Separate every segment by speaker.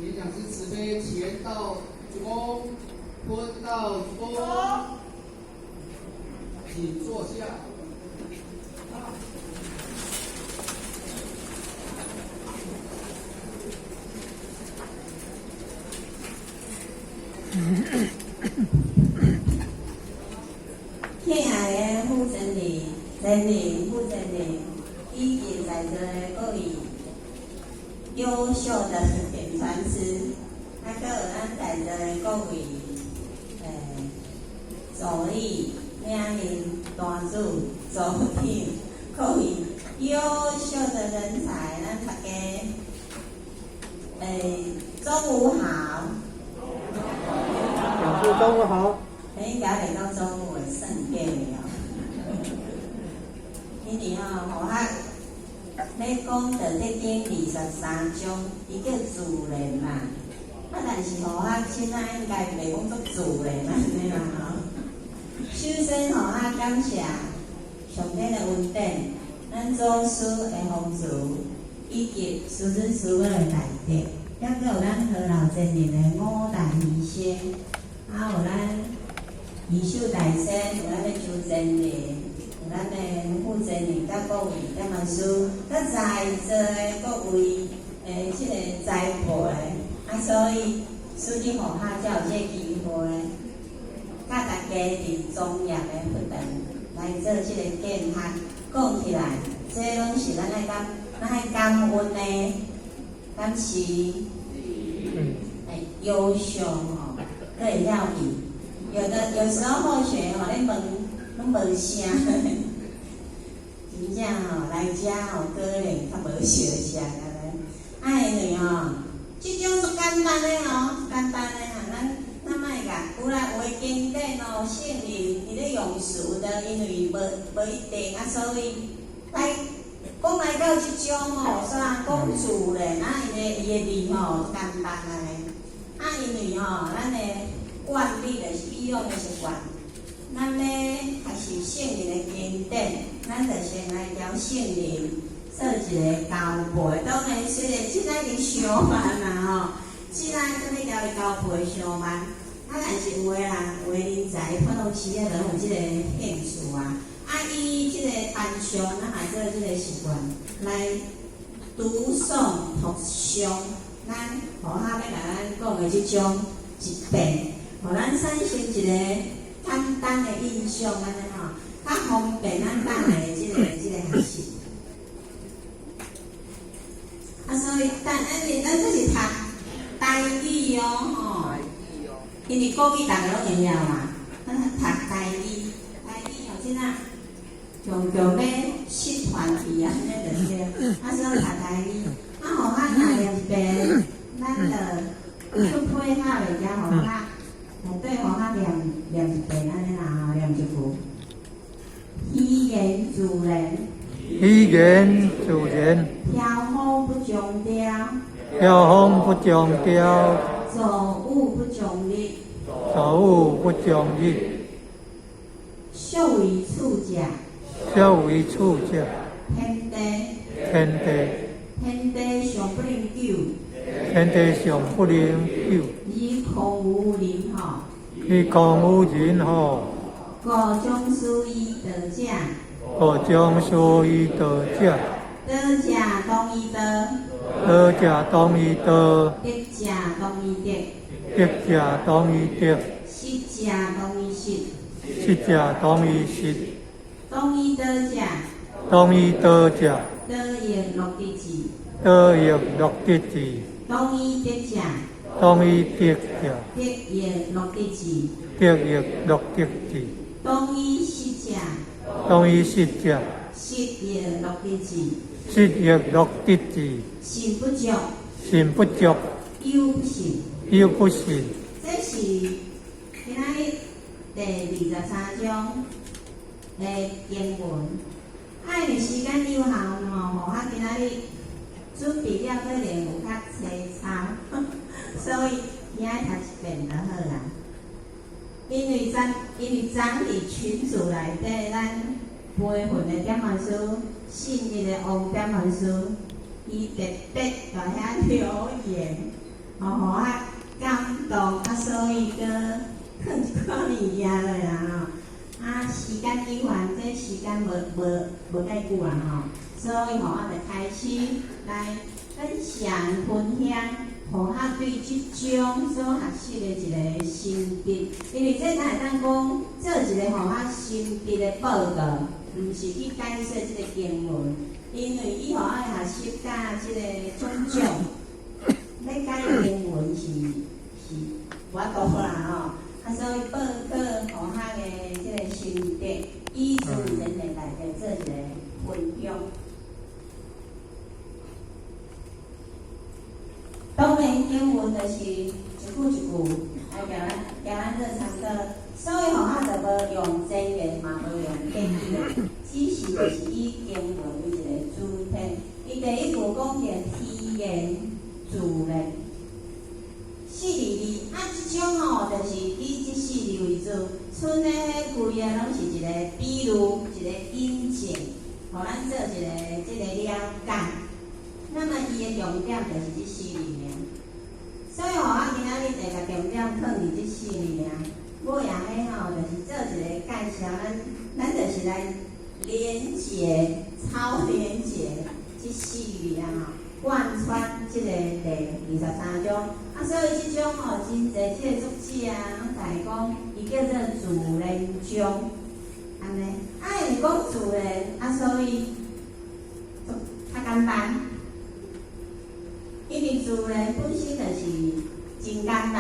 Speaker 1: 请講師慈悲前道鞠躬，坤道鞠躬，請坐下。
Speaker 2: 親愛的傅真理、真理、傅真理，以及在座的各位優秀的點傳師，還閣有咱在座的各位助理、領領、大主、組長，各位優秀的人才，咱大家中午好。
Speaker 3: 講師中午好。
Speaker 2: 應該袂到中午會算過哦。因為吼，何學咧講道德經23章，伊叫自然嘛。啊，但是何學凊仔應該袂講足自然按呢啦吼。首先，何學感謝上帝的恩典，咱祖師的風慈，以及師尊師母的大德，猶閣有咱何老真人的五大犧牲，啊有咱義秀大仙，有咱的周真人，有咱的傅真人，佮各位點傳師，佮在座的各位這个栽培，啊，所以師姊予我才有這个機會，佮大家佇莊嚴的佛堂來做這个見學。講起來，這攏是咱愛感，咱愛感恩的，敢是？優秀吼，閣會曉記。有的有時候後學吼，咧問攏無聲，真正吼來遮吼可能較無相像按呢。啊，因為吼，這種足簡單的吼，簡單的哈，咱莫共有啦，有的經典哦，聖人伊咧用詞的，因為無一定啊，所以來講來到這種吼，煞講自然啊，伊的字吼簡單按呢。啊，因為吼，咱的慣例就是以往的習慣，咱咧學習聖人的經典，咱就先來交聖人做一個交背。當然，雖然這已經傷慢啦吼，這咱閣欲交伊交背傷慢。啊，但是有的人有的人才，普通時仔就有這个興趣啊。啊，以這个班上，咱嘛做這个習慣來讀誦讀誦，咱予較欲共咱講的這種一遍，予咱產生一個簡單的印象，按呢吼，較方便咱等下這个學習。啊，所以但咱這是讀台語哦，吼，因為國語逐个攏會曉嘛，咱讀台語，台語吼，這若常常欲失傳去啊，按呢就是對。啊，所以讀台語，啊，予較若念一遍，咱就去配合的遮予較，來對予較念念一遍按呢啦吼，念一句。虛言自然，
Speaker 3: 虛言自然，
Speaker 2: 飄風不終調，
Speaker 3: 飄風不終調，
Speaker 2: 造物不終日，
Speaker 3: 造物不終日，
Speaker 2: 屬為處者，
Speaker 3: 屬為處者，
Speaker 2: 天地，
Speaker 3: 天地，
Speaker 2: 天地尚不能久，
Speaker 3: 天地尚不能久，
Speaker 2: 而空無人吼，
Speaker 3: 而空無人吼，
Speaker 2: 故將斯於道者，
Speaker 3: 故將斯於道者，
Speaker 2: 道者當於道，
Speaker 3: 道者當於道，
Speaker 2: 德者當於德，
Speaker 3: 德者當於德，
Speaker 2: 失者當於失，
Speaker 3: 失者當於失，
Speaker 2: 當於道者，
Speaker 3: 當於道者，
Speaker 2: 道亦樂得志，
Speaker 3: 道亦樂得志，
Speaker 2: 當於德者，
Speaker 3: 當於德者，
Speaker 2: 德亦樂得志，
Speaker 3: 德亦樂得志，
Speaker 2: 當於失者，
Speaker 3: 當於失者，
Speaker 2: 失亦樂得志，
Speaker 3: 失亦樂得志，
Speaker 2: 信不足，
Speaker 3: 信不足，
Speaker 2: 有不信，
Speaker 3: 有不信。
Speaker 2: 這是今仔日第23章的經文。啊，因為時間有限吼，予我今仔日準備了可能有較凄慘，所以今仔讀一遍就好啦。因為昨佇群組內底，咱培訓的點傳師，信義的王點傳師，伊特別佇遐留言，吼。予我感動，啊，所以閣囥一寡物件落啦吼。啊，時間有限，這時間無介久啊吼，所以吼，我就開始來分享分享，予我對這章所學習的一個心得。因為這咱會當講做一個予我心得的報告，毋是去解說這個經文，因為伊予我的學習佮這個種種，欲解經文是無法度啦吼。啊，所以報告予我的這個心得，以自然的來做一個分享。當然，經文就是一句一句來共咱共咱做參考，所以吼，我就無用真言嘛，無用建議，只是就是以經文為一個主題。伊第一句講著虛言自然，四字字啊，這種吼，就是以這四字為主。賰的彼規个攏是一個比喻，一個引證，予咱做一個這個了解。那麼伊的重點就是這四字爾。所以吼，我今仔日就共重點放佇這四字爾。尾仔彼吼，就是做一個介紹，咱就是來連結、超連結這四字啊吼，貫穿這個第23章。啊，所以這章吼，真濟這個作者啊，攏共伊講，伊叫做自然章，按呢。啊，因為講自然，啊，所以就較簡單。因為自然本身就是真簡單，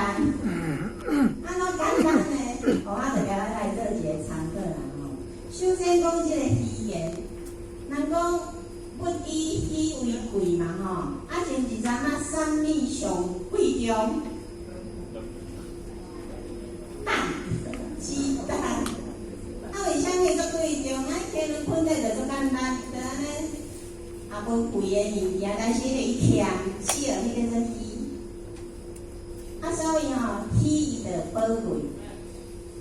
Speaker 2: 按怎簡單呢？我就共咱來做一個參考啦吼。首先講這個虛言，人講物以稀為貴嘛吼，啊，像一陣仔啥物上貴重？蛋，雞蛋。啊，為啥物足貴重？咱雞卵分類就足簡單，就按呢，也無貴的物件，但是伊欠少，彼叫做稀。啊，所以吼，稀伊就寶貴，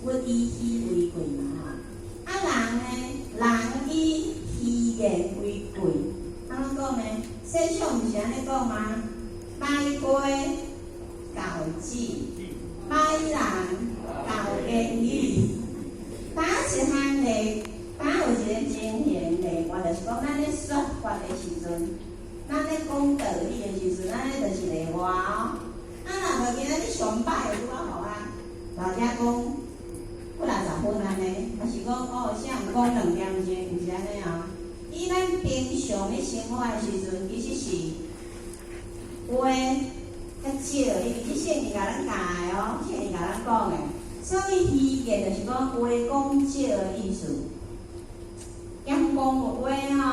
Speaker 2: 物以稀為貴嘛吼。啊，人呢，人以虛言為貴。按怎講呢？聖書毋是按呢講嗎？歹話厚舌，歹人厚言語。敢一項例，敢有一個情形例外，就是講咱咧說法的時陣，咱咧講道理的時陣，按呢就是例外哦。啊，若無今仔日上擺的拄仔好啊，大家講幾若十分按呢，抑是講哦，啥毋講2點鐘，毋是按呢哦。以咱平常咧生活的時陣，其實是話較少，因為這聖經共咱教的哦，聖經共咱講的。所以虛言就是講話講少的意思。減講話吼，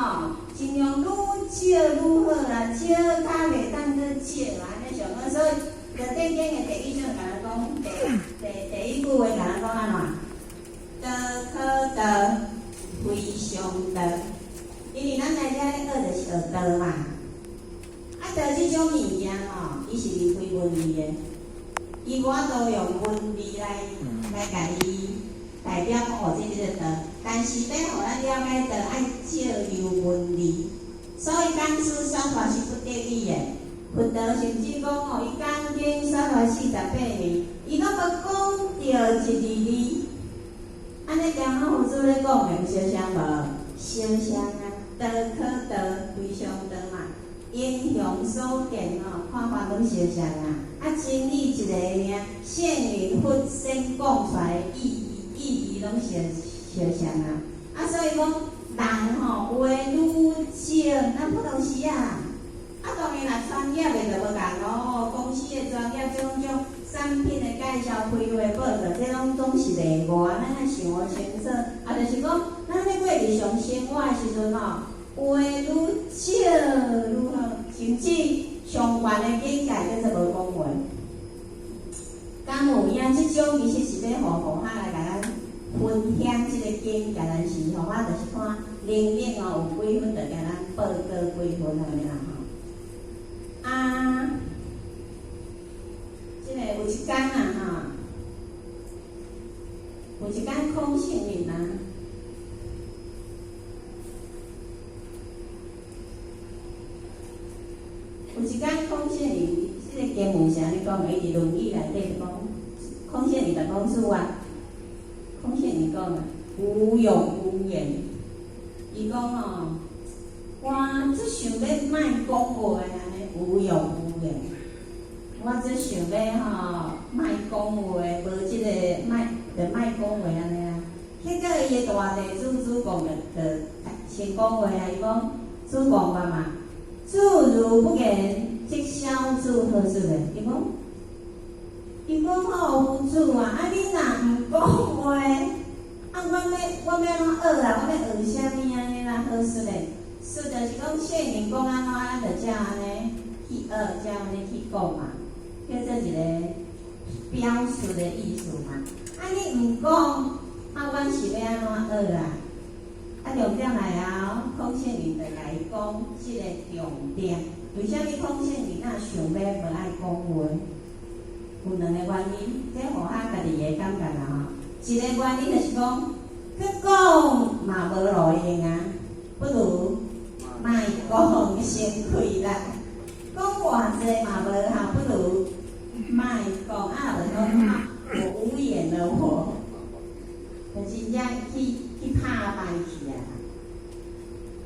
Speaker 2: 盡量愈少愈好啦，少較袂當閣少按呢上好。所以，就頂經的第一章共咱講，第一句話共咱講按怎？道可道，非常道。因為咱來遮咧學就是學道嘛。啊，道這種物件吼，伊是離開文字的，伊無法度用文字來共伊代表講哦，這叫做道。但是欲予咱了解道，愛借由文字，所以講師說法是不得已的。佛陀甚至講哦，伊講經說法48年，伊攏無講著一字字。按呢剛剛佛祖咧講的，有相像無？相像啊，道可道，非常道嘛。英雄所見吼，看法攏相像啊。啊，真理一個爾，聖人佛先講出來的意義，意義攏相像啊。啊，所以講人吼話愈少，咱普通時啊。啊，當然若專業的就無仝咯，公司的專業種種產品的介紹、開會報告，這攏總是例外。咱愛想予清楚，啊，就是講咱咧過日常生活的時陣吼，話愈少愈好，甚至上懸的境界叫做無講話。敢有影？這種其實是欲予菩薩來共咱分享這個境界，但是吼，我就是看能力哦有幾分，就共咱報告幾分按呢啦吼。啊，這個有一工啊吼，有一工孔聖人啊，有一工孔聖人。這个經文是按呢講的，伊佇論語內底就講，孔聖人就講主啊，孔聖人講啊，無欲無言。伊講吼，我足想欲莫講話按呢，無欲無言。我足想欲吼莫講話，無這个莫就莫講話按呢啊。結果伊的大弟子子貢就先講話啊，伊講子貢啊嘛，子如不言，則小子何述咧？伊講吼，夫子啊，啊你若毋講話，啊我欲按怎學啊？我欲學啥物按呢啦？好述咧？述就是講聖人講按怎，咱就照按呢去學，照按呢去講嘛，叫做一個表述的意思嘛。啊你毋講，啊阮是欲按怎學啊？啊重點來啊，孔聖人就共伊講這个重點。為啥物孔聖人若想欲無愛講話？有兩個原因，這予我家己的感覺啦吼。一個原因就是講，去講嘛無路用啊，不如莫講先開啦。講偌濟嘛無效，不如莫講啊，就講啊，我無言了我，就真正去拍敗去啊。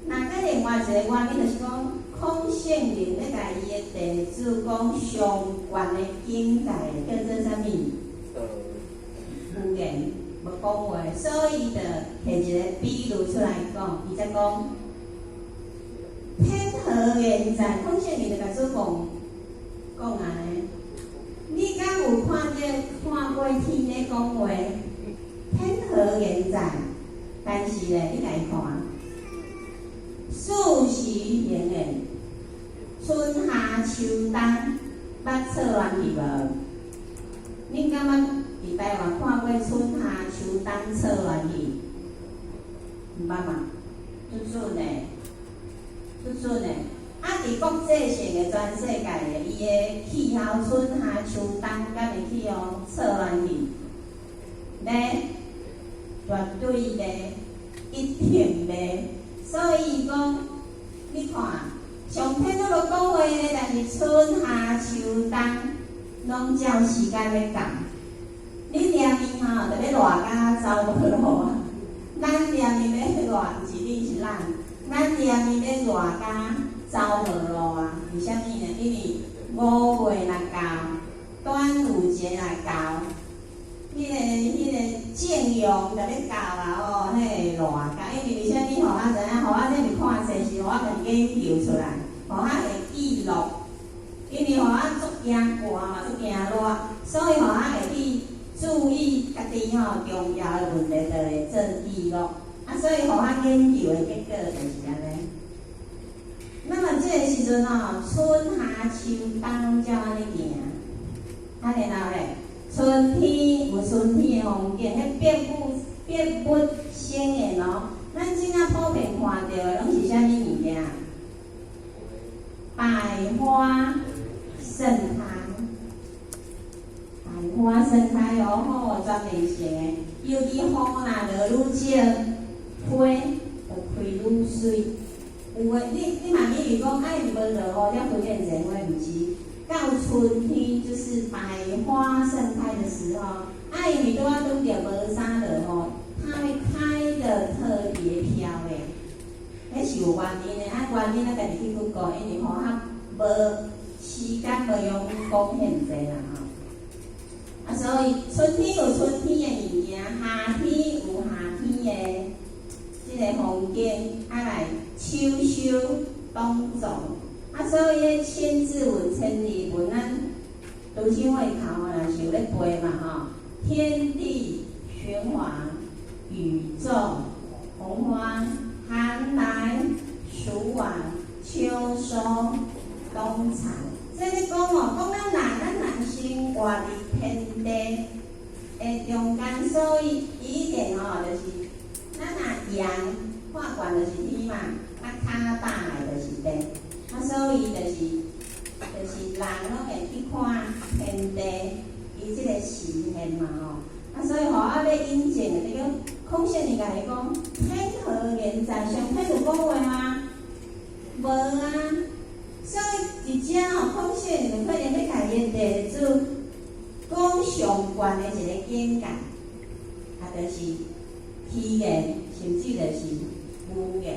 Speaker 2: 若閣另外一個原因就是講，孔聖人欲共伊的弟子講上懸的境界，叫做啥物？無言，無講話，所以就提一個比喻出來講，伊才講天何言哉？孔聖人就共子貢講按呢，你敢有看見看過天咧講話？天何言哉？但是咧，你來看，四時行的，春夏秋冬，捌錯亂去無？恁敢捌佇台灣看過春夏秋冬錯亂去？毋捌嘛？足準的，足準的。啊，佇國際性的全世界的，伊的氣候春夏秋冬敢會去予錯亂去？袂，絕對袂，一定袂。所以講，你看，上天攏無講話咧，但是春夏秋冬攏照時間咧到。你念伊吼，就欲熱甲走無路啊！咱念伊欲熱，毋是你是咱，咱念伊欲熱甲走無路啊！為啥物呢？因為5月若到，端午節若到，彼个正陽就欲到啊！哦，彼个熱甲，因為為啥物？予我知影，予我這是看冊是予我家己研究出來，予我會記錄。因為予我足驚寒嘛，足驚熱，所以予我會去注意家己吼重要的問題，就會做記錄。啊，所以予我研究的結果就是按呢。那麼這个時陣吼，春夏秋冬攏照按呢行。啊，然後咧，春天有春天的風景，彼百物百物生的喏。咱這仔普遍看著的攏是啥物物件？百花盛開，百花盛開哦吼，全面性的。尤其雨若落愈少，花就開愈媠。有的，你嘛以為講，哎，無落雨，才開變濟花，毋是。到春天就是百花盛開的時候，啊，因為拄仔拄著無啥落雨，它會開得特別漂亮。彼是有原因的，啊，原因咱家己去 Google，因為吼較無時間無用講遐濟啦吼。啊，所以春天有春天的物件，夏天有夏天的這个風景，啊來秋收冬藏。啊，所以彼千字文、千字文，咱讀書會頭若是有咧背嘛吼。天地玄黃，宇宙洪荒，寒來暑往，秋收冬藏。這咧講哦，講咱人生活佇天地的中間，所以伊一定吼，就是咱若陽看懸就是天嘛，啊跤踏的就是地，啊所以就是人攏會去看天地，伊這个時現嘛吼，啊所以吼啊欲引證的，這個孔聖人共伊講，天何言哉？上天有講話嗎？無啊。所以佇伫遮吼，孔圣人可能欲共𪜶弟子讲上悬的一个境界，啊，就是虚言，甚至就是無言。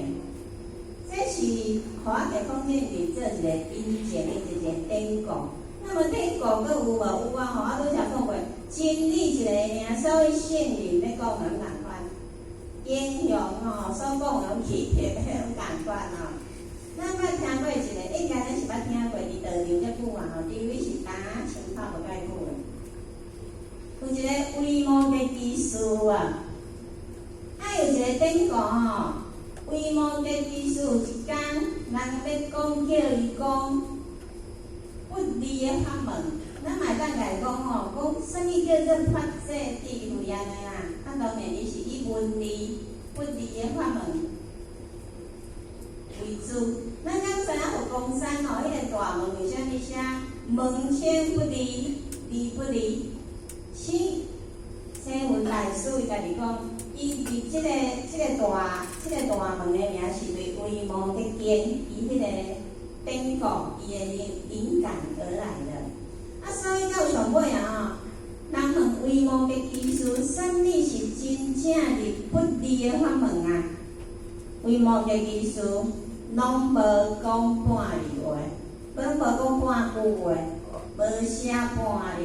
Speaker 2: 這是予我共孔聖人做一個引證的一個典故。那麼典故閣有無？有啊！吼，我拄才講過，真理一個爾，所以聖人欲講的攏仝款，英雄吼所講的攏氣魄的攏仝款吼。咱捌聽過一個，應該咱是捌聽過，佇道場遮久啊吼，除非是呾仔穿透無蓋久的。有一個維摩詰居士啊，啊有一個典故吼，維摩詰居士有一工，人欲講叫伊講不二的法門，咱嘛會當共伊講吼，講啥物叫做法界智慧按呢啦？啊，當然伊是以文字不二的法門為主。咱敢知影佛光山吼，彼個大門為啥物寫門稱不二，二不二？請星雲大師伊家己講，伊佇這個大門的名是對維摩詰經，伊彼個典故，伊的靈感而來的。啊，所以到上尾啊吼，人問維摩詰居士，啥物是真正入不二的法門啊？維摩詰居士攏無講半字話，攏無講半句話，無寫半字。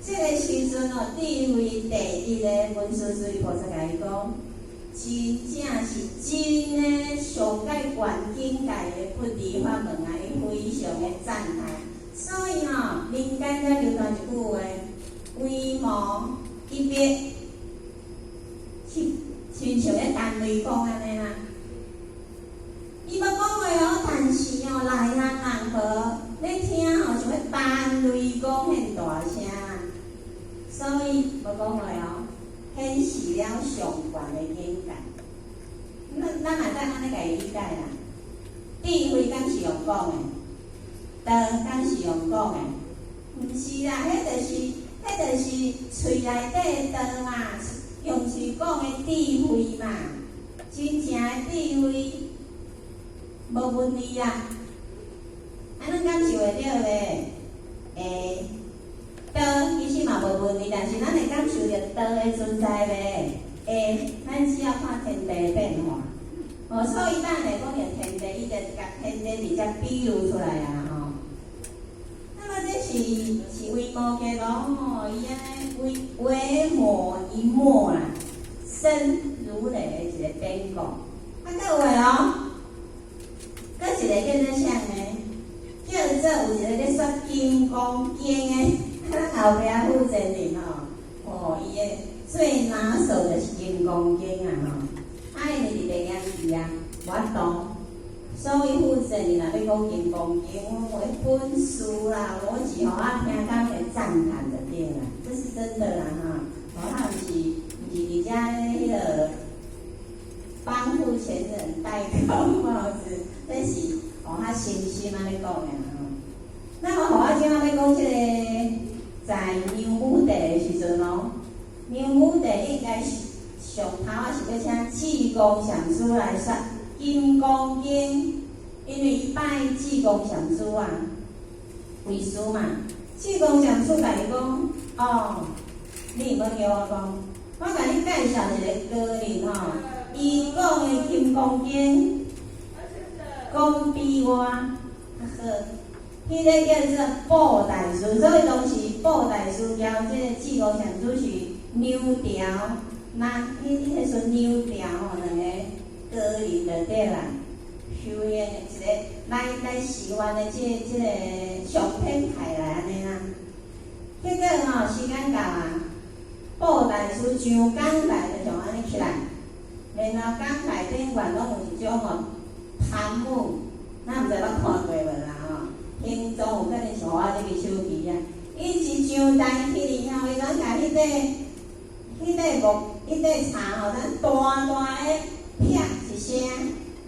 Speaker 2: 這個時陣哦，智慧第一个文殊師利菩薩共伊講，真正是真的上蓋懸境界的不二法門啊！伊非常的讚嘆。所以吼，民間才流傳一句話：維摩一筆，親像咧彈雷公按呢啦。伊無講話哦，但是哦，內行人無咧聽吼，像咧彈雷公遐大聲。所以無講話哦，顯示了上懸的境界。咱嘛當按呢共伊理解啦。智慧敢是用講的，道敢是用講的？毋是啦，彼就是喙內底的道嘛，用喙講的智慧嘛，真正的智慧無文字啦。按呢感受會著袂？會。道其實嘛無文字，但是咱會感受著道的存在袂？會，咱只要看天地的變化。哦，所以咱會講著天地，伊就共天地直接比喻出來啊吼。那麼這是維摩詰羅吼，伊按呢維維摩一默啦，聲如雷的一個典故。啊，閣有的哦，閣一個叫做啥呢？叫做有一個咧說金剛經的。咱後壁負責人吼，哦，伊的最拿手的是金剛經啊吼，啊，因為佇內陽寺啊，無法度，所以負責人若欲講金剛經，我本書啦、邏輯吼，啊，聽甲會讚嘆就對啦，這是真的啦哈。哦，他毋是佇遮彼個幫付前人戴高帽子，這是哦，較深心按呢講的吼。那麼，予我這馬欲講這個。在梁武帝的時陣哦，梁武帝應該是上頭仔是欲請智光禪師來說《金剛經》，因為伊拜智光禪師啊為師嘛。智光禪師共伊講：哦，你毋好叫我講，我共你介紹一個高人吼，伊講的《金剛經》講比我較好。彼個叫做布大師，所以當時布大師交這個智光禪師是梁朝，那彼個時陣梁朝吼兩個高人就對啦，修行的一個來示範的這個上天派來按呢啦。結果吼時間到啊，布大師上講台就像按呢起來，然後講台頂懸攏有一種吼檀木，咱毋知捌看過無啦吼。形狀有可能是予我這個手機啊，伊一上台起來吼，伊攏共彼塊木、彼塊柴吼，咱大大的啪一聲，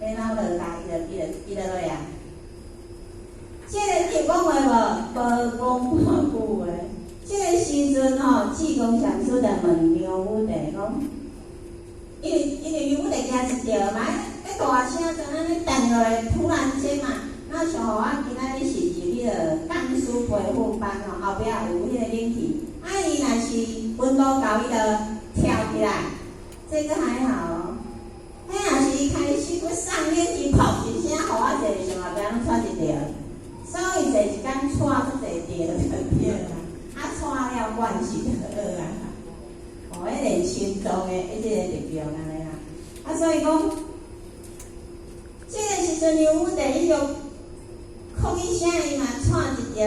Speaker 2: 然後落來，伊就落啊。這個伊有講話無？無講半句話。這個時陣吼，智光禪師就問梁武帝講，因為梁武帝驚一跳嘛，彼大聲就按呢彈落來，突然間嘛，啊，像予我今仔日是入彼个讲师培训班吼，後壁有彼个冷氣，啊，伊若是溫度夠，伊就跳起來，這個還好哦。彼若是伊開始閣送冷氣，噗一聲，予我坐上後壁攏喘一條，所以坐一工喘足濟條就對啦。啊，喘了慣勢就好啊。哦，彼個心臟的彼個力量按呢啦。啊，所以講，這個時陣梁武帝伊就哭一聲，伊嘛喘一條。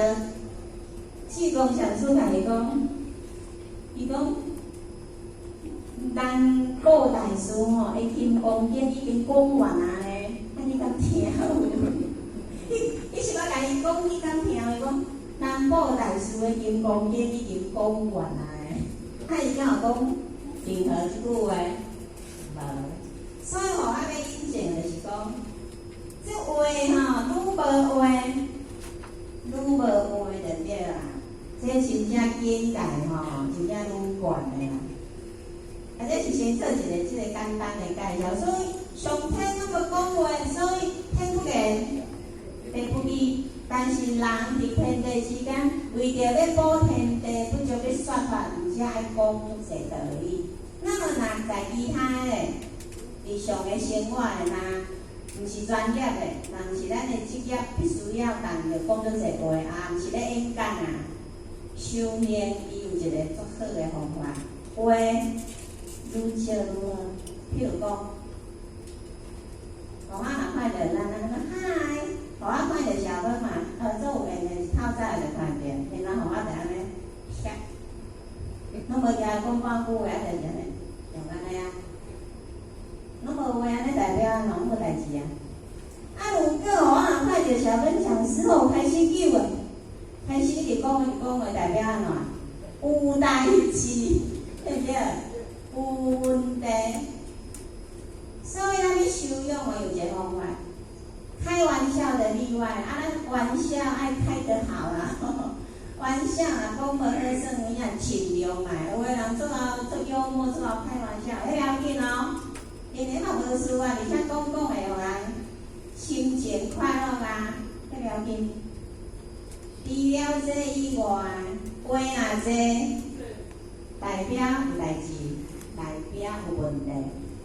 Speaker 2: 濟公上師共伊講，伊講，咱顧大師吼，伊金剛經已經講完啊呢，啊你敢聽有？你是我共伊講，你敢聽？伊講，南部大師的金剛經已經講完啊呢，啊伊敢有講任何一句話？無。所以予我欲引證就是講，這話吼，愈無話，愈無話就對啦。這真正境界吼，真正愈懸的啦。啊，這是先做一個這個簡單的介紹。所以上天攏無講話，所以天不言，地不語。但是人佇天地之間，為著欲保天地，不足欲說法，毋才愛講足濟道理。那麼若在其他的日常的生活的，若毋是專業的，若毋是咱的職業，必須要動著講足濟話，啊，毋是咧演講啊。修行伊有一個足好的方法，話愈少愈好。譬如講，予我若看著咱，咱講嗨，予我看著小寶嘛，做有緣的透早就看著，然後予我就按呢，翕，攏無聽講半句話，就是按呢，用按呢啊，攏無話按呢代表按怎攏無代誌啊。啊，如果予我若看著小寶講師吼，開始叫啊，開始一直講一直講話，代表按怎？有代誌，對毋對？有問題。所以咱欲修養的有一個方法，開玩笑的例外，啊，咱玩笑愛開得好啦，玩笑啊，講無好耍，有影盡量嘛。有的人做啊做幽默，做啊開玩笑，彼要緊哦。因為嘛無事啊，而且講講會予人心情快樂啊，彼要緊。除了這以外，話若濟，代表有代誌，代表有問題。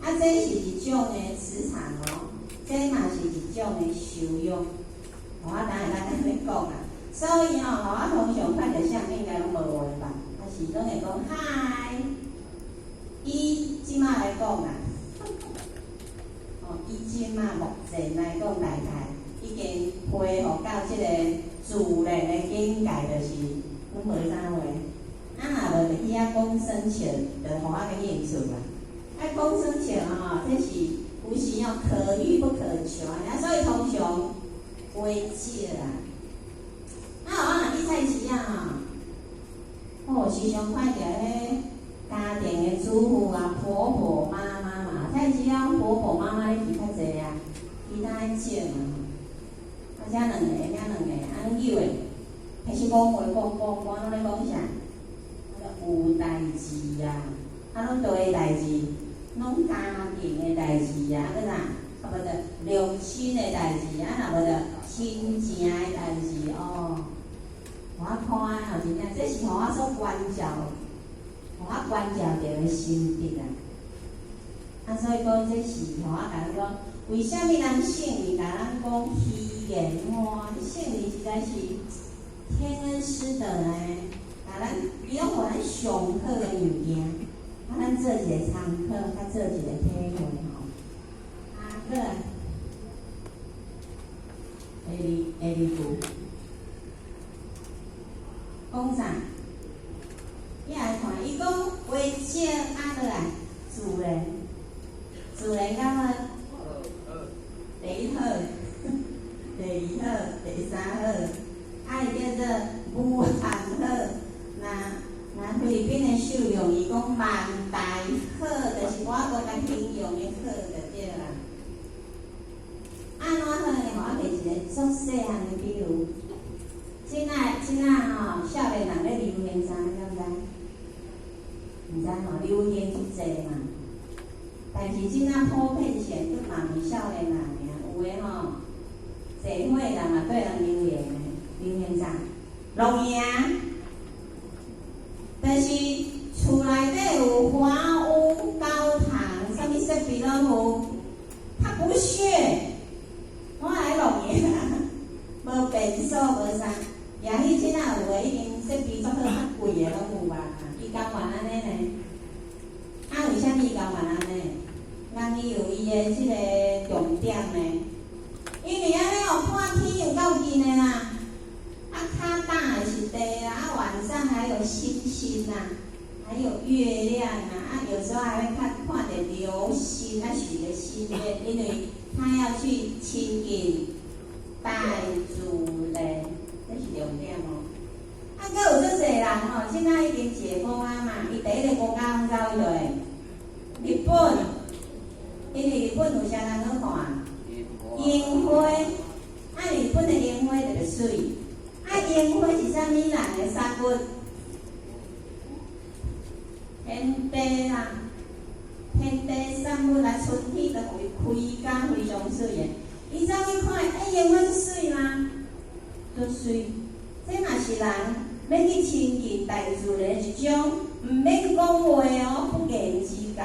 Speaker 2: 啊，這是一種的磁場哦，這嘛是一種的修養。我等下咱按呢講啊，所以吼，我通常看著啥應該攏無話吧，啊是攏會講嗨。以這馬來講啊，哦，以這馬目前來講來看，已經恢復到這個自然的境界，就是攏無啥話。啊，若無就去遐講耍笑，就予我個應出啦。啊，講耍笑吼，這是有時哦可遇不可求啊，所以通常話少啦。啊，我若去菜市仔吼，哦，時常看著彼家庭的主婦啊，婆婆媽媽嘛，菜市仔婆婆媽媽咧去較濟啊，其他的少嘛。啊，這兩個，遐兩個，按呢扭的，開始講話講講講，攏咧講啥？有代誌啊，啊，攏佗个代誌，攏家庭的代誌啊，閣啥？啊，無就兩親的代誌，啊，若無就親情的代誌哦。我看吼，真正這是予我所關照，予我關照著的心得啊。啊，所以講這是予我共你講，為啥物咱聖人共咱講虛言話？聖人實在是天恩師德呢，共咱伊攏予咱上好的物件，啊，咱做一個參考，較做一個體會吼。啊，過來，第二句，講啥？你來看，伊講話少啊落來，自然，自然感覺第一好，第二好，第三好，啊，伊叫做無限好。若菲律賓的秀容，伊講萬大好，就是我閣較形容的好就對啦。按怎好呢？予我提一個足細漢的比喻。這仔吼，少年人咧流行啥？你敢知？毋知吼，流行足濟嘛。但是這仔普遍性，佫嘛毋是少年人爾，有的吼，濟歲人嘛對人流行的，流行啥？露營。但是厝內底有華屋高堂，啥物設備攏有，他不屑，我來露營，無便所無啥，也許這仔有的已經設備足好，較貴的攏有啊，伊甘願按呢呢？啊，為啥物伊甘願按呢？人伊有伊的這个重點呢，因為按呢哦，看天有夠近的啦，啊，跤踏的是地啦，啊，晚上還有星星呐，還有月亮啊，啊，有時候還會看看著流星，啊，許個心願，因為他要去親近大自然，這是重點哦。啊，閣有足濟人吼，現在已經解封啊嘛，伊第一個國家攏走去佗？日本。因為日本有啥人好看？櫻花，啊，日本的櫻花特別媠。啊，櫻花是啥物人的產物？天地啦，天地產物來春天就開甲非常媠的。伊走去看，欸，櫻花足媠嗎？足媠。這嘛是人欲去親近大自然一種，毋免講話哦，不言之教。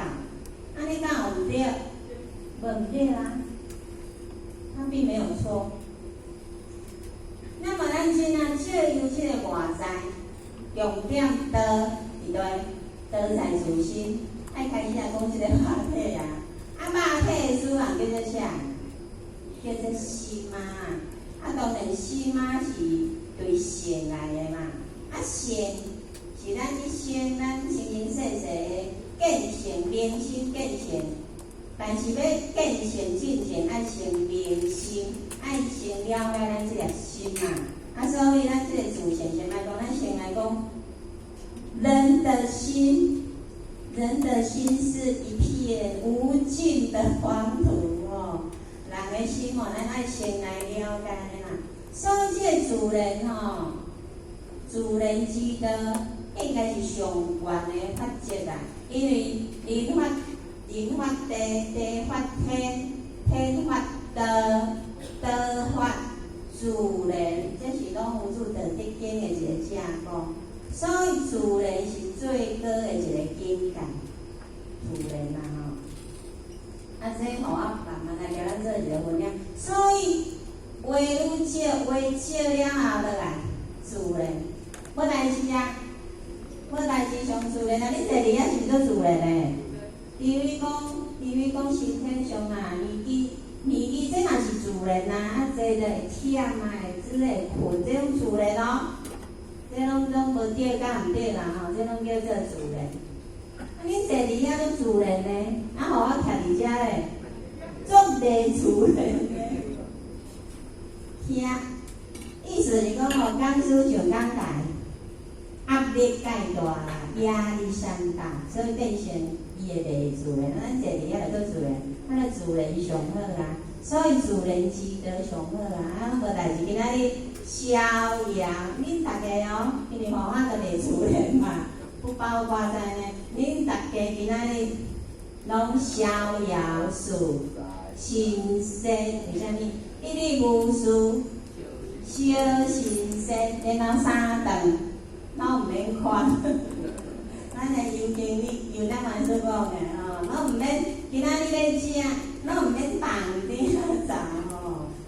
Speaker 2: 按呢敢有毋對？無毋對啦，他並沒有錯。那麼咱今仔借由這個外在，重點道佇佗？道在自身，愛開始來講這個肉體啊。啊，肉體的主人叫做啥？叫做心啊。啊，當然心啊是對性來的嘛。啊，性是咱一生咱生生世世的見性、明心見性。但是欲見性進前，愛先明心，愛先了解咱這個心嘛。啊，所以咱這個自性先來講，咱先來講，人的心，人的心是一片無盡的黃土哦。人的心哦，咱愛先來了解啦。所以這個自然吼，自然之道應該是上懸的法則啦，因為人發。人發地，地發天，天發道，道發自然，這是老夫子《道德經》的一個正講。所以自然是最高的一個境界，自然啦吼。啊，這予我慢慢來共咱做一個分享。所以話愈少，話少了後落來，自然無代誌啊，無代誌上自然啊！你坐佇遐是毋是做自然的？比如講，身體上啊，年紀年紀，這嘛是自然啊，啊，坐著會忝啊，會只會睏，這攏自然哦。這攏無對佮毋對啦吼，這攏叫做自然。啊，恁坐佇遐攏自然呢，啊，予我徛佇遮咧，足袂自然的。聽，意思是講吼，講師上講台，壓力介大啦，壓力山大，所以變成伊會袂自然。咱坐佇遐就做自然，啊，自然上好啊，所以自然之道上好啊。啊，無代誌，今仔日逍遙，恁逐家哦，因為吼我就袂自然嘛，不包括在內。恁逐家今仔日攏逍遙似神仙，為啥物？一日無事，小神仙，然後三頓攏毋免看。咱的尤經理、尤咱嘛所講的吼，攏毋免今仔日欲食，攏毋免動點走吼，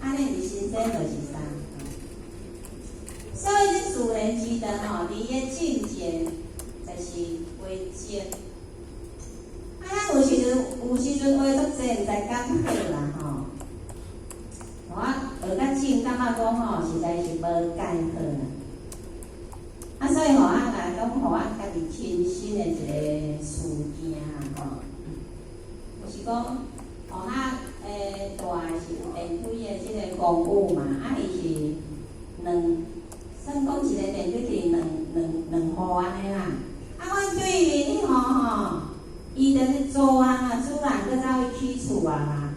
Speaker 2: 按呢是神仙就是啥？所以這自然之道吼，佇伊的進前就是話少。啊，咱有時陣話足濟，毋知敢好啦吼。我學較正，感覺講吼，實在是無蓋好啦。啊，所以予我來講，予我家己親身的一個事件吼，就是講，予我大是有電梯的這個公寓嘛，啊，伊是兩，算講一個電梯是兩戶按呢啦。啊，阮對面彼戶吼，伊就是租人啊，主人閣走去起厝啊啦。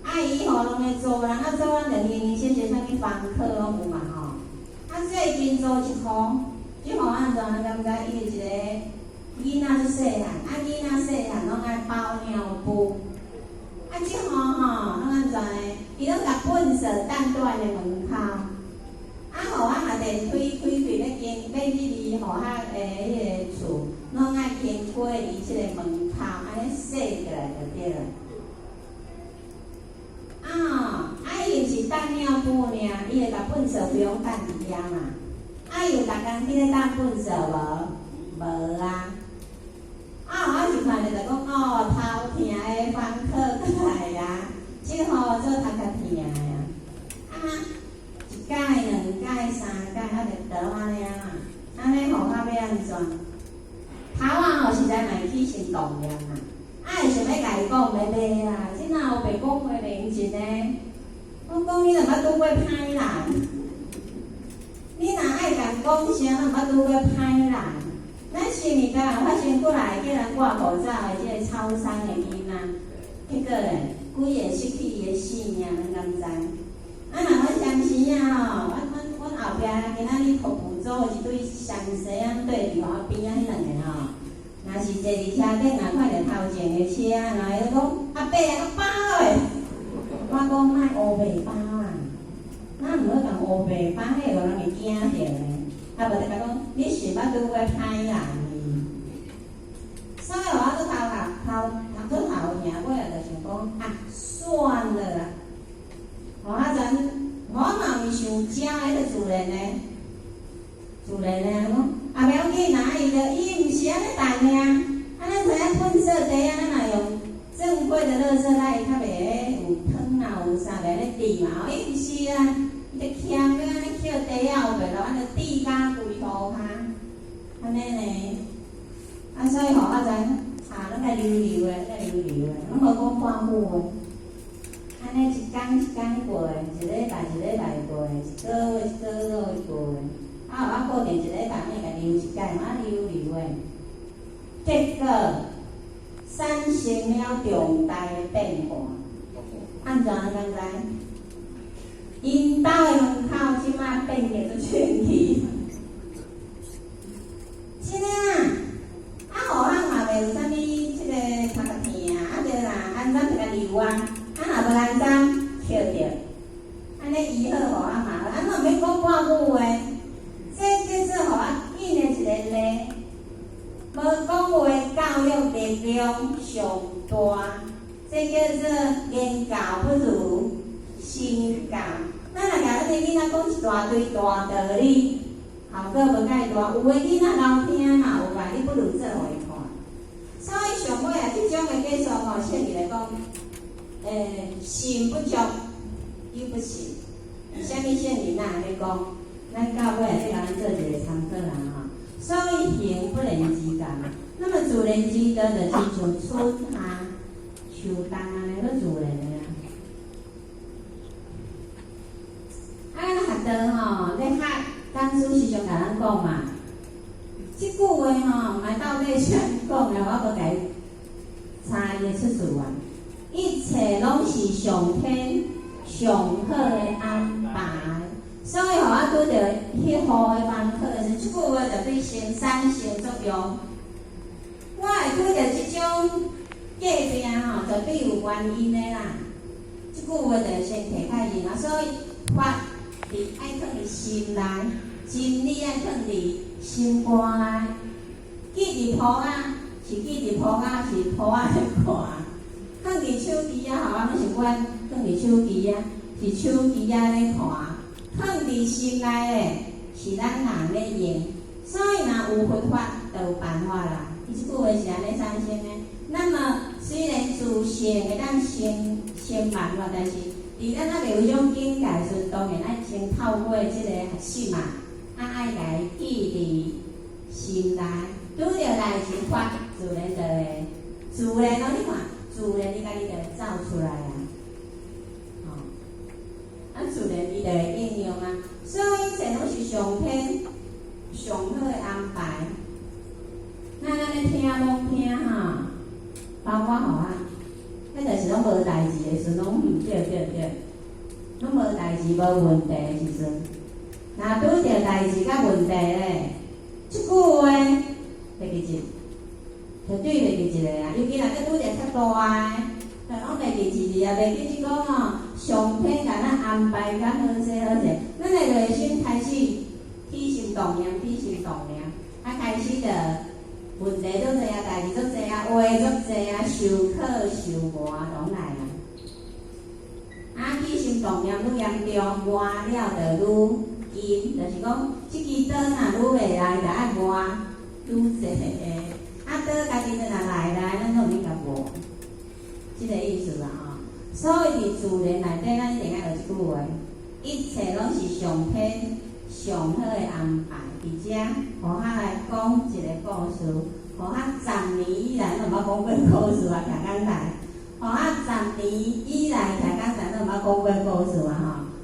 Speaker 2: 啊，伊彼戶攏咧租人，啊，租人就形形色色啥物房客攏有嘛吼。啊，最近租一戶，這戶按怎？你敢知？伊是一個囡仔足細漢，啊，囡仔細漢攏愛包尿布。啊，這戶吼，攏按怎呢？伊攏共糞埽擲佇阮的門口。啊，予我若電梯開開欲經欲入去，予我的彼个厝，攏愛經過伊這个門口，按呢洗過來就對了。啊，啊，伊毋是擲尿布爾，伊會共糞埽不用擲佇遐嘛。啊，伊有逐工去咧擲糞埽無？無啊。啊，我是看著就講哦，頭疼的房客閣來啊，這吼做頭殼疼的啊。啊，一擺、兩擺、三擺，啊，就倒按呢啊，按呢予我欲按怎？頭仔吼實在嘛會起心動念啊，啊會想欲共伊講欲買啦，這哪有白講話認真呢？我講你若捌拄過歹人，你若愛共講啥，若毋捌拄過歹人。咱新年敢有發生過來叫人掛口罩的這个超商的囡仔，結果咧，規个失去伊的性命，咱敢知？啊，若阮相思啊吼，阮後壁今仔日服務組的一對雙生仔對佇我邊仔彼兩个吼，若是坐佇車頂啊，看著頭前的車，然後伊就講阿伯啊，包的，我講莫烏白包啊，咱毋好共烏白包，彼个予人會驚著呢。啊，無就共講，你是捌拄過歹人哩。所以我閣頭殼頭頭頭疼，尾仔就想講啊，算了啦。予啊陣，我嘛毋是想食彼個自然的，自然的講啊，袂要緊啦，伊就伊毋是按呢擲爾，啊，咱知影糞埽袋仔，咱若用正規的垃圾袋，較袂有湯啊，有啥袂咧滴嘛，伊毋是啊，伊就欠欲按呢抾袋仔有袂落，按呢滴甲規塗跤，按呢呢。啊，所以吼，啊陣啊，攏愛溜溜的，愛溜溜的，攏無講半句話。按呢一工一工過的，一禮拜一禮拜過的，一個月一個月過的。啊，我固定一禮拜會共溜一擺，啊溜溜的。結果產生了重大的變化。按怎咱敢知？𪜶兜的門口這馬變叫做清氣。真的啊！啊，予咱嘛袂有啥物這个頭殼疼啊，對啦，按怎就共溜啊，啊若無按怎抾著，按呢醫好予我嘛好，啊攏毋免講半句話，這叫做予我見的一個例，無講話教育力量上大，這叫做言教不如身教。咱若共咱的囡仔講一大堆大道理，效果無介大，有的囡仔𠢕聽嘛有吧，你不如做予伊看。所以上尾啊，這種的假說吼，聖義來講，信不足，又不信。啥物聖人若按呢講？咱到尾啊，再共咱做一個參考啦吼。所以行不能之感，那麼自然之道就親像春夏秋冬按呢，閣自然的啊。啊，咱學道吼，咧學講師時常共咱講嘛，這句話吼，毋愛到底是按怎講的，我無共伊查伊的出處啊。一切攏是上天上好的安排，所以予我拄著彼雨的房客的時陣，這句話就對先產生作用。我會拄著這種疾病吼，絕對有原因的啦。這句話就先提開認啊，所以法佇愛囥佇心內，真理愛囥佇心肝內。記佇簿仔，是記佇簿仔，是簿仔咧看。囥佇手機仔，吼，我攏習慣囥佇手機仔，是手機仔咧看。囥佇心內的，是咱人咧用。所以若有佛法，就有辦法啦。伊這句話是按呢產生的。那麼雖然自性會當生生辦法，但是佇咱猶未有這種境界時陣，當然愛先透過這個學習嘛，啊愛共伊記佇心內，拄著代誌法，自然就會自然哦，你看，自然伊家己就會走出來啊，吼，啊自然伊就會應用啊，所以一切攏是上天上好的安排。咱按呢聽攏聽吼，包括予我，彼就是攏無代誌的時陣，攏毋對對對，攏無代誌無問題的時陣，若拄著代誌佮問題咧，這句話袂記得，絕對袂記得啊！尤其若閣拄著較大的，就攏袂記一字啊，袂記得講吼，上天共咱安排較好勢好勢，咱的內心開始起心動念，起心動念，啊開始就問題足濟啊，代誌足濟啊，話足濟啊，受苦受磨攏來啊。啊，起心動念愈嚴重，磨了就愈金，就是講，這支刀若愈袂來，就愛磨愈濟。啊，刀家己若來來，咱攏毋免共磨，這個意思啦吼。所以佇自然內底，咱一定愛學這句話：一切攏是上天上好的安排。佇遮，予我來講一個故事，予我10年以來攏毋捌講過故事啊，徛講台。予我十年以來徛講台攏毋捌講過故事啊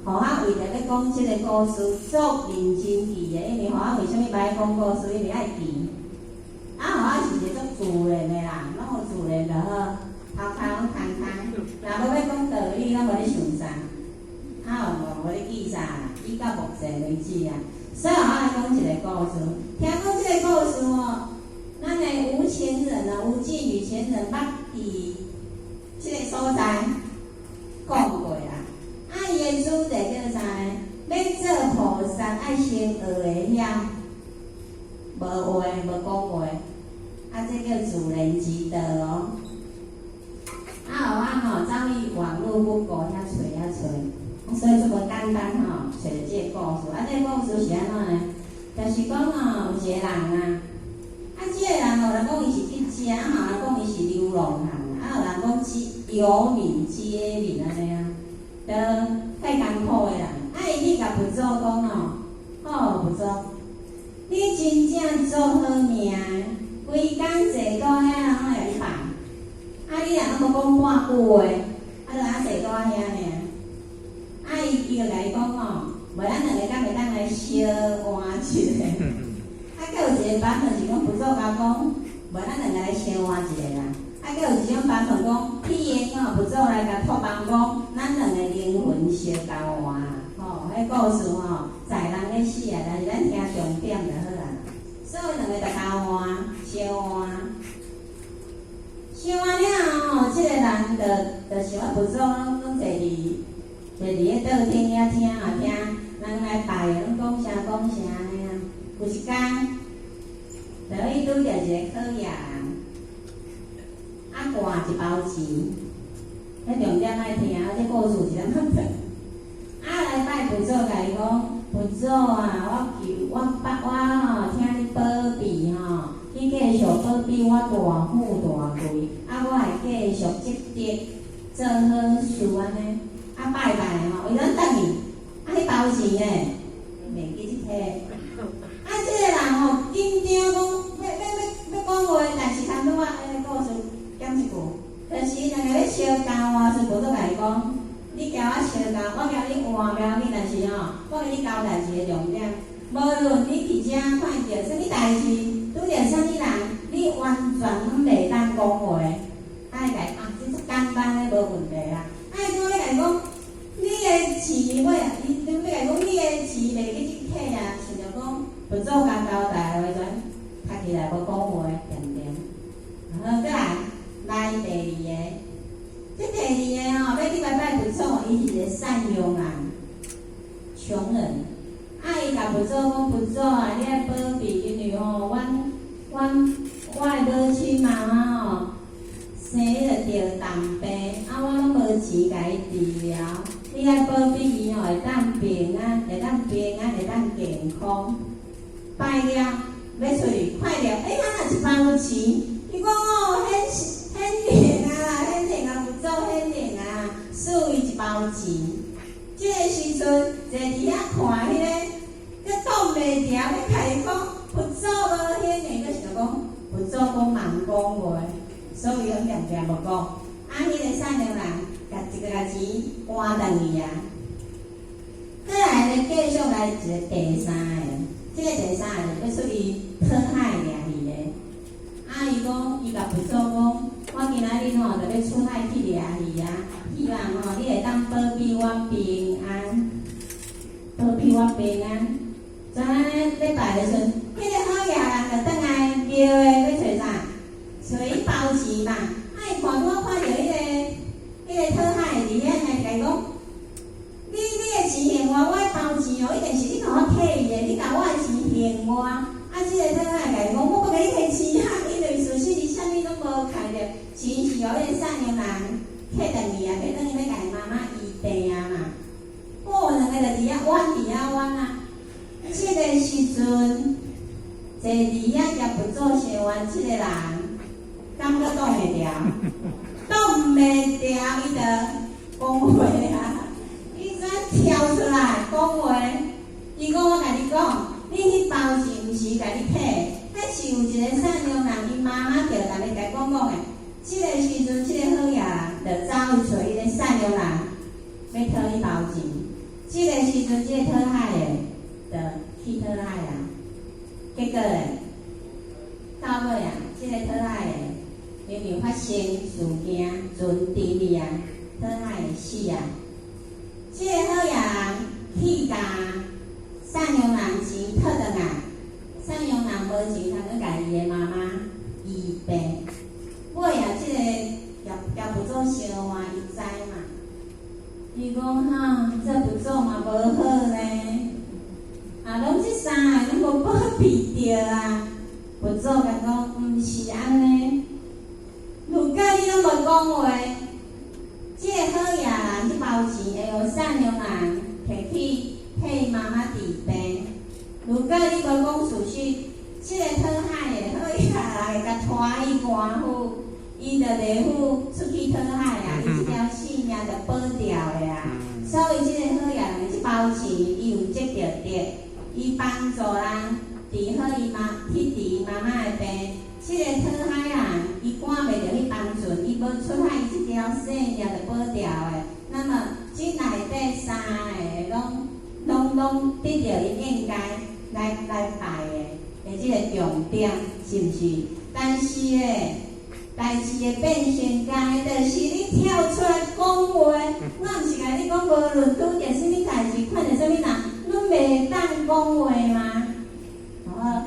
Speaker 2: 吼。予我為著欲講這個故事，足認真記的，因為予我為啥物欲愛講故事？因為愛記。啊，予我是一個足自然的人，攏有自然就好，頭殼攏空空。若無欲講道理，攏無咧想啥，啊，無咧記啥啦，記到目前為止啊。所以我來講一個故事，聽講這個故事哦，咱的吳前人啊，吳季宇前人捌佇這個所在講過啦。啊，伊的主題叫啥呢？欲做菩薩愛先學會曉，無話無講話，啊，這叫自然之道哦。啊，予我吼走去網路 Google 遐揣遐揣，所以足無簡單吼，揣著這個故事。啊，這個故事是按怎呢？就是講吼，有一個人啊，啊，這個人有人講伊是乞食，啊，有人講伊是流浪漢，啊，有人講是遊民街民按呢啊，都太艱苦的人。啊，伊去共佛祖講吼，哦，佛祖，你真正足好命，規工坐佇遐人攏會共你拜。啊！你若攏無講半句話，啊，就按坐佇遐爾。啊！伊就共伊講吼，無咱兩个敢會當來相換一下。啊，閣有一個版本是講佛祖共講，無咱兩个來相換一下啦。啊，閣有一種版本講，譬如吼，佛祖來共托夢講，咱兩个靈魂相交換。吼，彼故事吼，載人咧死啊，但是咱聽重點就好啊。所以兩个就交換，相換。相換了後，這個人就想啊，佛祖攏坐佇彼桌頂遐聽啊聽，人來拜，攏講啥講啥按呢啊。有一工，就去拄著一個考驗人，啊掛一包錢，彼重點愛聽，這故事是按怎長。啊來拜佛祖，共伊講，佛祖啊，我求我拜我吼，請你保庇吼。你繼續保庇我大富大貴，啊！我會繼續積德做好事按呢。啊拜拜吼，伊攏轉去，啊彼包錢呢，袂記得提。啊，這個人吼緊張講，欲講話，但是通拄仔彼個故事減一句，就是兩个欲相交換時，佛祖共伊講，你共我相交，我共你換無要緊，但是吼，我共你交代一個重點，無論你佇遮看著啥物代誌。拄著啥物人，你完全攏袂當講話，啊，伊共啊，這足簡單的，無問題啊。啊，伊講欲共講，你的錢尾，伊欲共講，你的錢袂記得提啊，想著講佛祖共交代的時陣，較起來無講話，恬恬。好，閣來來第二個，這第二個吼，欲去拜拜佛祖，伊是一個贍養人，窮人。啊！伊共佛祖講，佛祖啊，你愛保庇，因為吼，阮我的母親媽媽吼，生日著重病，啊，我攏無錢共伊治療。你愛保庇伊吼，會當平安，會當平安，會當健康。拜了，欲出去看著，欸，啊若一包錢，伊講哦，顯顯靈啊啦，顯靈啊，佛祖顯靈啊，賜伊一包錢。這個時陣坐佇遐看彼個，閣擋袂牢，欲共伊講佛祖無顯靈，閣想講佛祖講茫講話，所以攏恬恬無講。啊，彼個善良人，共一個共錢還轉去啊。閣來咧，繼續來一個第三個，這個第三個就欲出去討海掠魚的。啊，伊講，伊共佛祖講，我今仔日吼就欲出海去掠魚啊，希望吼你會當保庇我平安，保庇我平安。怎按呢咧拜的時陣，彼個好野人就轉來廟的欲揣啥？揣一包錢嘛。啊，伊看拄仔看著彼個討海的佇遐，共伊講，哦，一定是你共我提伊的，你共我的錢還我。啊，這个討海共伊講，我無共你提錢啊，因為事實伊啥物攏無看著，錢是予彼个贍養人提轉去啊，提轉去欲共伊媽媽醫病啊嘛。哦，兩个就佇遐冤佇遐冤啊。這个時陣，坐佇遐共佛祖相冤，這个人敢閣擋會牢？擋袂牢，伊就講話啊！伊怎跳出來講話？伊講我共你講，你彼包錢毋是共你提，彼是有一个贍養人，伊媽媽著逐日共講講的。這个時陣，這个好野人就走去揣彼個贍養人，欲討彼包錢。這个時陣，這个討海的就去討海啊。結果咧，到尾啊，這個討海的因為發生事件，船沉去啊，討海的死啊。這个好野人去共贍養人錢討轉來，贍養人無錢通去共伊的媽媽醫病。尾啊，這个共共佛祖相冤，伊知嘛？伊講哈，這佛祖嘛無好呢，啊，攏這三个攏無保庇著啊。佛祖共講，毋是按呢。如果你攏無講話，這個好野人這包錢會予贍養人提去替伊媽媽治病。如果你無講事實，這個討海的好野人會共拖去官府，伊就地府出去討海啊，伊這條性命就保掉的啊。所以這個好野人這包錢，伊有積著德，伊幫助人治好伊媽去治伊媽媽的病。這個討海人，伊趕袂著彼班船，伊無出海，伊這條性命就保掉的。那麼這內底三个攏攏攏得著伊應該來來拜的的這個重點，是毋是？但是咧，代誌會變成共的，就是你跳出來講話。我毋是共你講，無論拄著啥物代誌，看著啥物人，攏袂當講話嗎？好，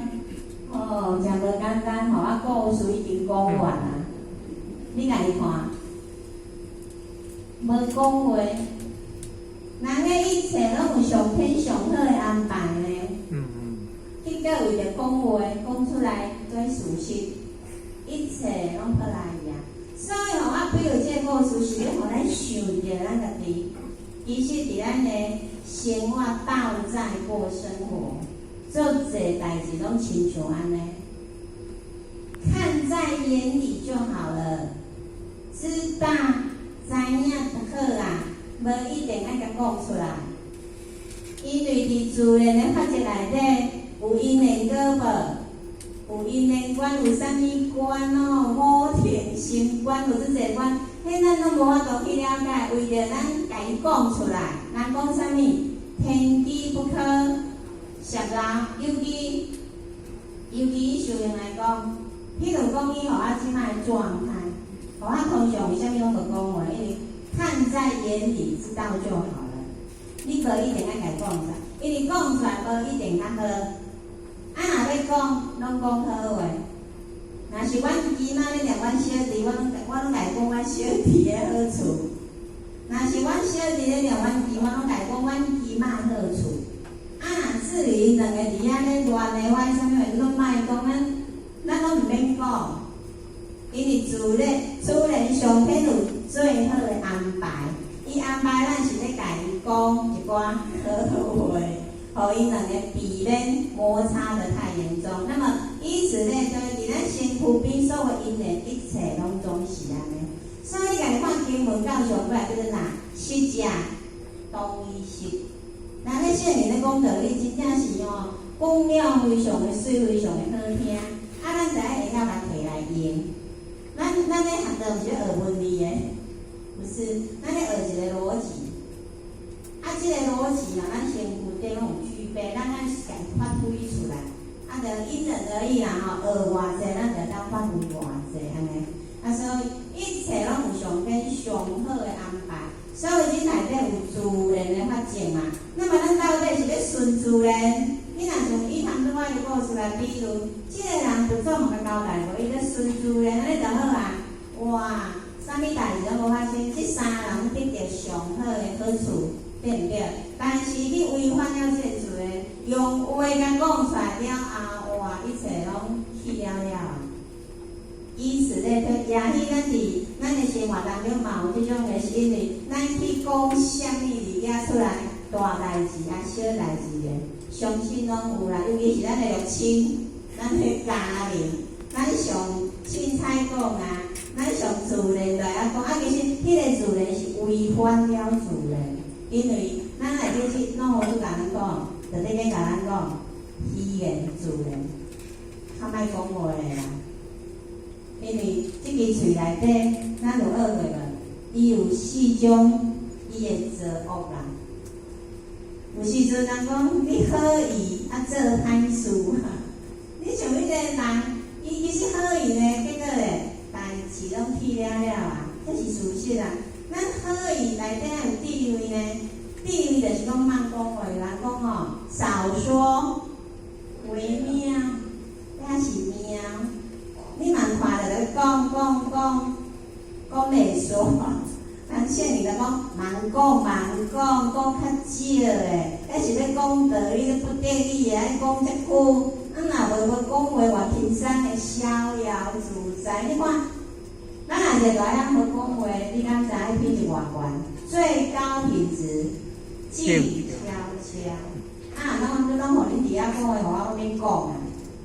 Speaker 2: 哦，誠無簡單吼！啊，故事已經講完啊，你家己看，無講話，人的一切攏有上天上好的安排呢。結果為著講話講出來做事實，一切攏破來去啊！所以吼，我比喻這個故事是欲予咱想著咱家己，其實佇咱的生活鬥在過生活，做濟代誌攏親像按呢，看在眼裡就好了，知道知影就好啊，無一定愛共講出來。因為佇自然的法則內底，有因緣果報，有因緣觀，有啥物觀哦？五停心觀，有這濟觀，彼咱攏無法度去了解。為著咱共伊講出來，人講啥物？天機不可泄露，尤其尤其以修行來講，譬如講伊予我這擺的狀態，予我通常為啥物攏無講話？因為看在眼裡，知道就好了。你無一定愛共伊講出來，因為講出來無一定較好。啊，若欲講，攏講好話。若是阮姨媽咧念阮小弟，我攏我攏共伊講阮小弟的好處。若是阮小弟咧念阮姨，我攏共伊講阮姨媽好處。啊，若至於𪜶兩个佇遐咧亂的話，啥物話攏莫講，咱咱攏毋免講。因為自然自然上天有最好的安排，伊安排咱是咧共伊講一寡好話，予𪜶兩个避免摩擦得太嚴重。那麼以此類推，佇咱身軀邊所有因緣，一切攏總是按呢。所以你共看經文到上尾叫做啥？實者當於實。人咧聖人咧講道理，真正是吼，講了非常的媠，非常的好聽。啊，咱就愛會曉共提來用。咱咱咧學的毋是學文字的，不是，咱咧學一個邏輯。啊，這個邏輯啊，咱身軀頂攏有具備，咱愛共發揮出來。啊，就因人而異啦吼，學偌濟，咱就當發揮偌濟按呢。啊，所以一切攏有上天上好的安排。所以這內底有自然的法則嘛。那麼咱到底是欲順自然？你若像以頭拄仔的故事來比喻，這個人佛祖嘛共交代過，伊咧順自然按呢就好啊。哇，啥物代誌攏無發生，這三个人得著上好的好處。對毋對？但是你違反了這個自然，用話共講出來了後，哇，一切攏去了了啊！以此類推，也許咱佇咱的生活當中嘛有這種的，是因為咱去講啥物物件出來，大代誌啊，小代誌的，相信攏有啦。尤其是咱的六親，咱的家人，咱上凊彩講啊，咱上自然來啊講啊，其實彼個自然是違反了自然，因為咱內底是攏好拄共咱講，就咧咧共咱講，虛言自然，較莫講話的啦。因為這支喙內底，咱有學過無？伊有四種伊會做惡啦。有時陣人講你好意啊做歹事啊，你像彼個人，伊其實好意呢，結果咧代誌攏去了了啊，這是事實啊。咱好意內底有智慧呢，智慧就是講莫講話，人講哦，少說為妙，也是妙。你嘛看著咧講講講講袂煞，人聖人就講慢講慢講，講較少的，抑是欲講道理都不得已的，愛講遮久，啊若無無講話，偌輕鬆的逍遙自在。你看，咱若是會曉好講話，你敢知影品質偌懸？最高品質，靜悄悄。啊，攏攏予恁佇遐講話，予我免講啊，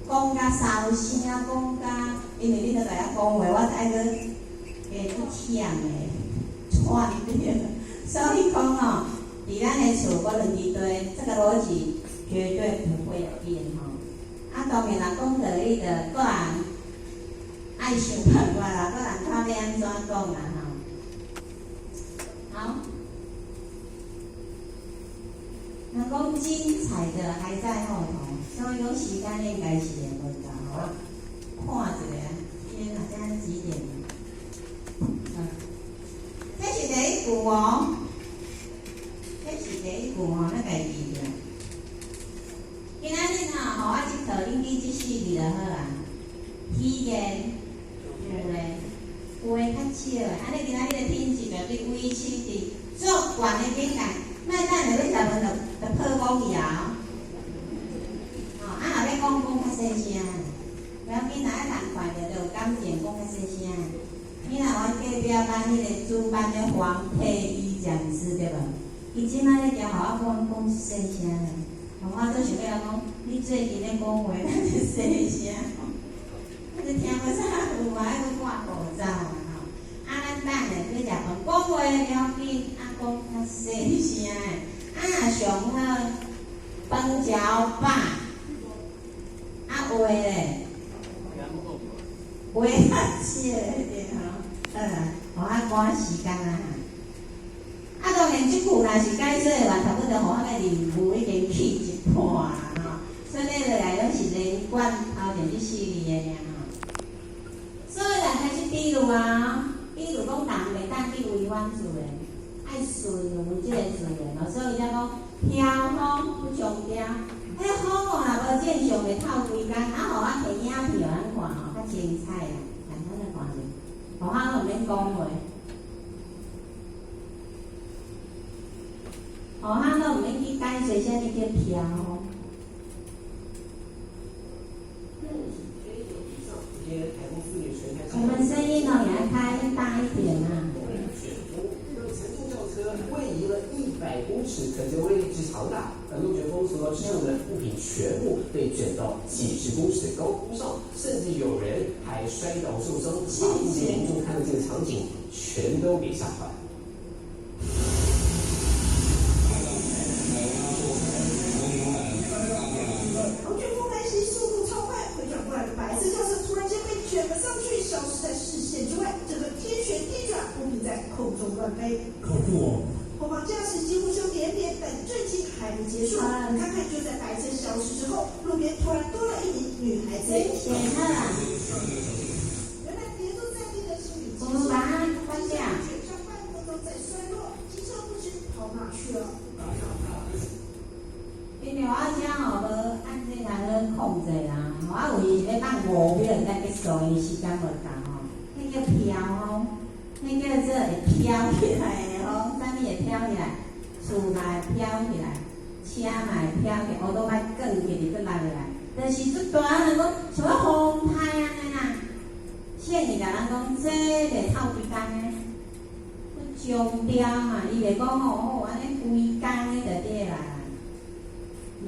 Speaker 2: 講甲梢聲，講甲，因為你都在遐講話，我愛閣加足忝的，喘著。所以講吼，佇咱的厝無論佇佗，這個邏輯絕對不會變吼。啊，當然啦，講道理就個人愛想辦法啦，個人看欲按怎講啦吼。好，人講精彩的還在後頭，所以講時間應該是會無夠吼。看一下，天啊，現在幾點了？啊，這是第一句哦，這是第一句吼，咱家記著。今仔日吼，予我這課，恁記這四字就好啊。虛言有咧，話較少的，按呢今仔日的品質絕對維持佇足懸的境界。莫等下欲食飯就就破講去啊！吼，啊若欲講講較細聲，不要緊，若愛人看著就有感情，講較細聲。你若阮隔壁班彼個主班的黃佩儀講師對無？伊這擺咧行，予我講講細聲的，我做想欲講，你最近咧講話，咱就細聲，我就聽無啥有啊，愛閣掛口罩啊吼。啊，咱等下欲食飯，講話不要緊，啊，講較細聲的，啊，若上好飯食予飽，啊話咧，話較少一點吼，好啦，予我趕時間啊。啊，當然這句若是解說的話，差不多予我個任務已經去一半啦吼。所以落來攏是連貫頭前這四字的爾吼。所以來開始比喻啊，比如講人袂當去違反自然，愛順應這個自然哦。所以才講飄風不強調，彼風哦若無正常會透規工，啊，予我摕影片予咱看吼，較精彩啦。來，咱來看者，予我攏毋免講話。予我攏毋免去解說啥物叫飄風。我們聲音哦，給它開大一點啊。
Speaker 4: 乘坐轎車位移了100公尺，可見威力之強大。那龍捲風所到之處呢，物品全部被捲到幾十公尺的高空上，甚至有人還摔倒受傷，把附近民眾看到這個場景，全都給嚇壞。
Speaker 5: 龍捲風來襲速度超快，回轉過來的白色轎車突然間被捲了上去，消失在視線之外，整個天旋地轉，物品在空中亂飛。
Speaker 6: 恐怖哦！
Speaker 5: 後方駕駛幾乎就連連，但震驚還沒結束。看看就在白車消失之後，路邊突然多了一名女孩子。原來跌坐在地的是女騎士，捲上半空中在摔落，機車不知跑哪去了。
Speaker 2: 因為我遮吼無按這來去控制啦，吼啊有時是欲放5秒才結束，因為時間無夠吼。彼叫飄風，彼叫做會飄起來的風，啥物會飄起來？厝嘛會飄起來，車嘛會飄起，烏都擺捲起來，閣落來，就是足大，人講像咧風颱按呢啦。聖義共咱講，這袂透規工的，上吊嘛，伊袂講吼哦，按呢規工的就對啦，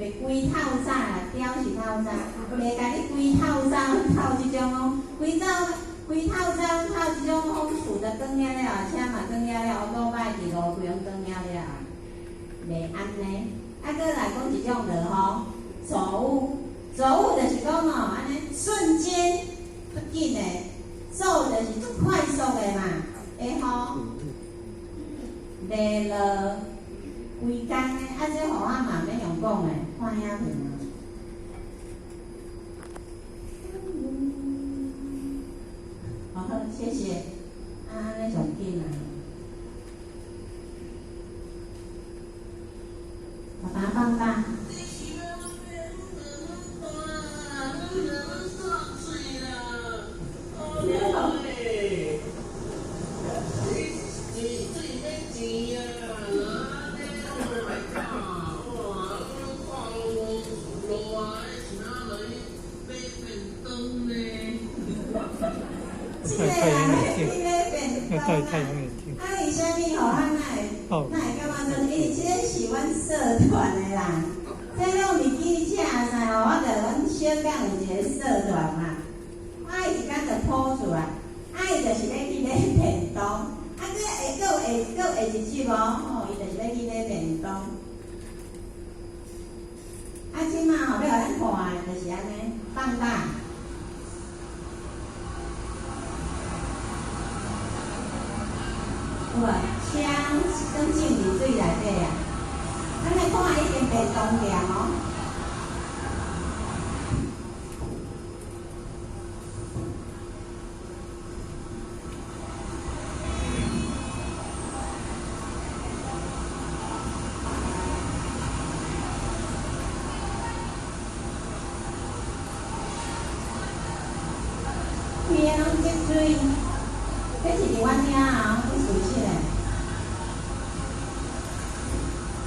Speaker 2: 袂規透早啦，吊是透早，袂共你規透早透這種哦，規早規透早透這種風厝就捲遐了，車嘛捲遐了，烏都擺佇路規攏捲遐了，袂按呢。啊，閣來講一種落雨，驟雨，驟雨就是講吼，按呢瞬間足緊的，驟就是足快速的嘛，會雨。袂落規工的，啊，這雨仔嘛免用講的，看影片啊。好，謝謝。啊，按呢上緊啊。爸爸放大。
Speaker 3: 戴太陽眼鏡，要戴太陽眼鏡。
Speaker 2: 啊，為啥物吼？咱會咱會感覺講，因為這個是阮社團的人，這攏袂記車啥吼，我著阮小港有一個社團嘛，啊，伊一工就鋪出來，啊，伊就是欲去買便當，啊，閣下閣有下閣有下一集哦，吼，伊就是欲去買便當。啊，這馬吼欲予咱看的，就是按呢放大。有無？車拢浸佇水內底啊！咱來看已經袂動了哦。規个攏積水，這是佇阮遐哦，這事實的。